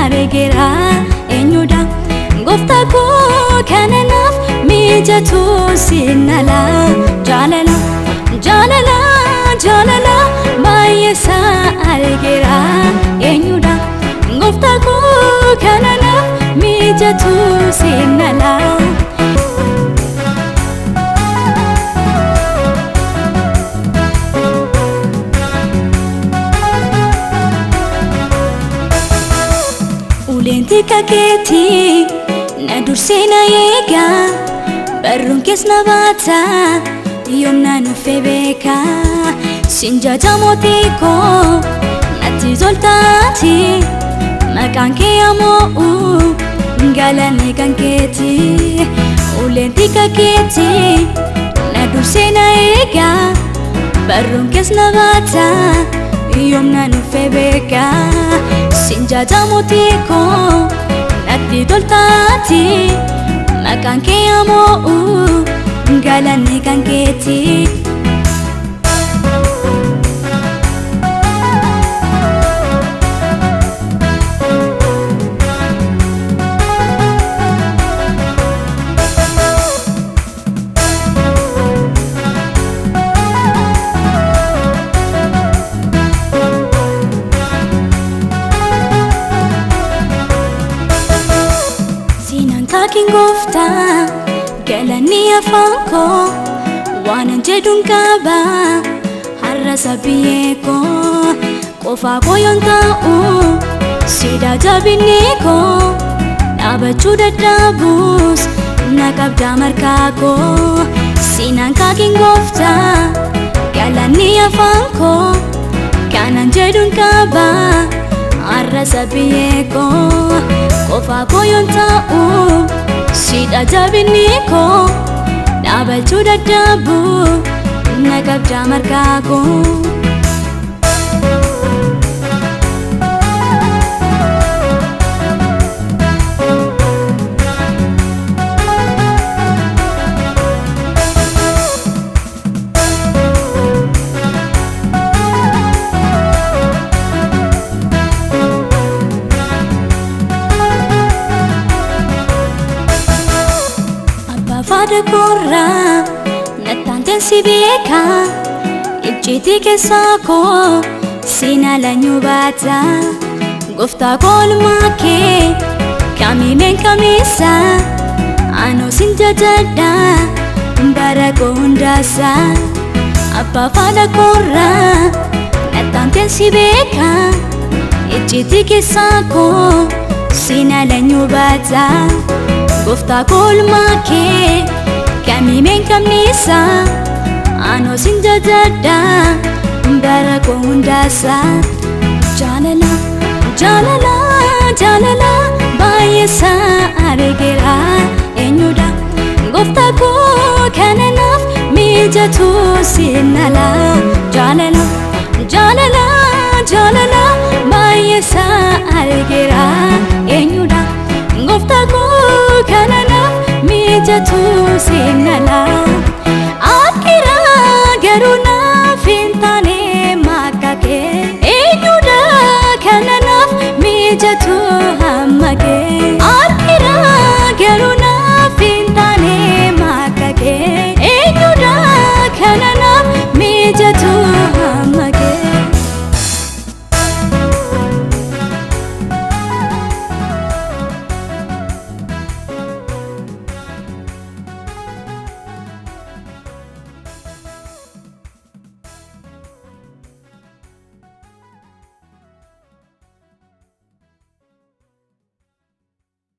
argeera eenyudha gooftaa koo kana naaf mijatu sinala jaalala jaalala jaalala baay'eesaa argeera eenyudha gooftaa koo kana naaf mijatu sinala. Uleen tika keetii na dursee na eega barruun kees na baata yoom na nuffee beeka siin jaja mootii koo natti toltaati maqaan kee ammoo galanni kan keeti. Uleen tika keetii na dursee na eega barruun kees na baata yoom na nuffee beeka siin jaja mootii koo natti toltaati maqaan kee ammoo galanni kan keeti. Siinaan kaakiin gooftaa galanni afaan koo waanan jedhuun qaba har'a sabiyyee koo qofaa koo yoon ta'u siidaa jabinni koo dhaabachuu dadhabus na qabdaa markaa koo. Siinaan kaakiin gooftaa galanni afaan koo kanan jedhuun qaba har'a sabiyyee koo qofaa koo yoon ta'u siidaa jabinni koo dhaabachuu dadhabu na qabdaa markaa koo. Faada koorraa nattaan si beeka icciitii keessaa koo siin alanyuu baata gooftaa koo oolmaa kee kamiimeen kamiisa anoo sin jajadha bara koo hundaasa. Abbaa faada koorraa nattaan si beeka icciitii keessaa koo siin alanyuu baata gooftaa koo oolmaa kee kamiimeen kamiisa anoo sin jajadha bara koo hundaasa. Jaalala jaalala jaalala baay'eesaa argeera eenyudha gooftaa koo kana naaf mijatu sinala jaalala jaalala jaalala baay'eesaa argeera eenyudha gooftaa koo kana naaf mijatu sinala. Argeera garuu naaf hin taane maqaa kee eenyudha kana naaf mijatu hamma kee.